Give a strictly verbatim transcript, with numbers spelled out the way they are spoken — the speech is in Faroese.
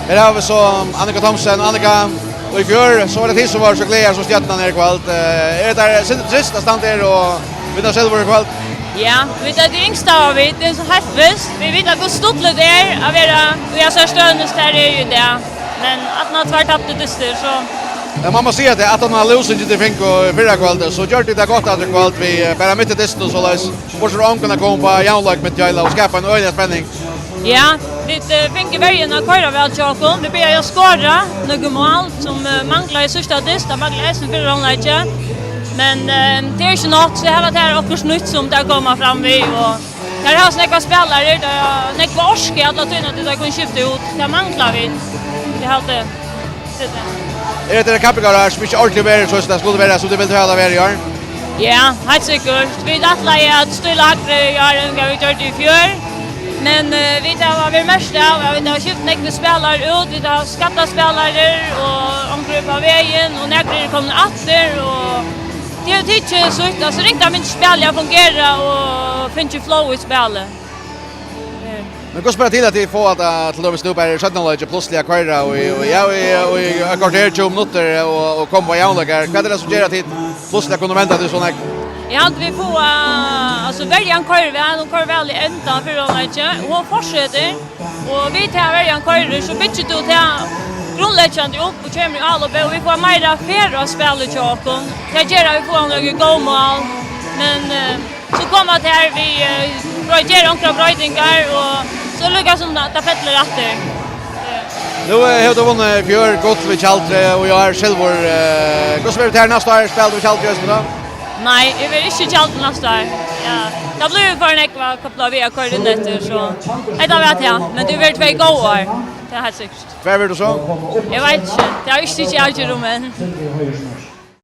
Her hava vit so Annika Thomsen. Annika, og í fjør, so var tað tit sum vóru so glaðar sum stjørnurnar her í kvøld. Eh, er tað sindur trist at standa her og vinna silvur í kvøld? Ja, vit eru yngst av vit, tað er so heilt vist. Vit vita, hvussu stuttligt tað er at vera í hesari støðuni, sum tær eru í dag. Men aftaná tveir taptir dystir, so... Ja, man má siga tað, at aftaná lúsingina tit fingu í fyrrakvøldið, so gjørdu tit tað gott aftur í kvøld við, eh, bara mitt í dystinum og soleiðis. Burtur frá ongum at koma upp á javnleik mitt í heila og skapa ein øgiliga spenning. Ja, vit, eh, fingu verjuna at koyra væl hjá okkum. Vit byrjaðu at skora nøkur mál, sum, eh, manglaðu í síðsta dyst, tað manglaðu eisini í fyrra hálvleiki. Men, eh, tað er ikki nokk, so her var tað okkurt nýtt, sum tey koma fram við, og tey hava so nógvar spælarar, tey hava nógva orku alla tíðina, at tey kunnu skifta út. Tað mangla vit. Eg haldi. Er hetta kappingar her, sum ikki ordiliga verður, so tað skuldi vera, sum tey vildu hava tað verið í ár? Ja, heilt sikkurt. Vit ætlaðu at stíla hægri í ár enn hvat vit gjørdu í fjør. Men, eh, vit hava verið merkt av, at vit hava skift nógvar spælarar út, vit hava skaddar spælarar, og onkrir upp á vegin, og nakrir eru komnir aftur, og tað hevur tikið sítt, altso, ringt at fingið spælið at fungera og fingið flow í spælið. Men hvussu ber til, at tit fáa tað til dømis nú bara í seinna hálvleiki plúsliga at koyra og, og, ja, og, og, og eitt korter, tjúgu minuttir og, og koma á javnleik her? Hvat er tað sum ger, at tit plúsliga kunnu venda til so nógv? Eg haldi, vit fáa, altso, verjan koyrir væl, hon koyrir væl í endan fyrra hálvleiki, og hon fortsetir. Og við tað, at verjan koyrir, so byggir tú tað grundleggjandi upp og kemur í avlop, og vit fáa meira ferð á spælið hjá okkum. Tað ger, at vit fáa nøkur góð mál. Men, eh, So koma tær við, eh, brei-, gera onkrar broytingar, og so líka sum tað, tað fellur aftur. Nú, eh, hevur tú vunnið í fjør gull við Tjaldri, og í ár silvur. Eh, hvussu verður tað næsta ár? Spælir tú við Tjaldri eisini, tá? Nei, eg verði ikki í Tjaldri næsta ár. Ja. Tað blívur for nógv at kopla við at koyra inn eftir, so hetta var tað. Men tað verður tvey góð ár. Tað er heilt sikkurt. Hvar verður tú so? Eg veit ikki. Tað havi eg ikki tikið avgerð um enn.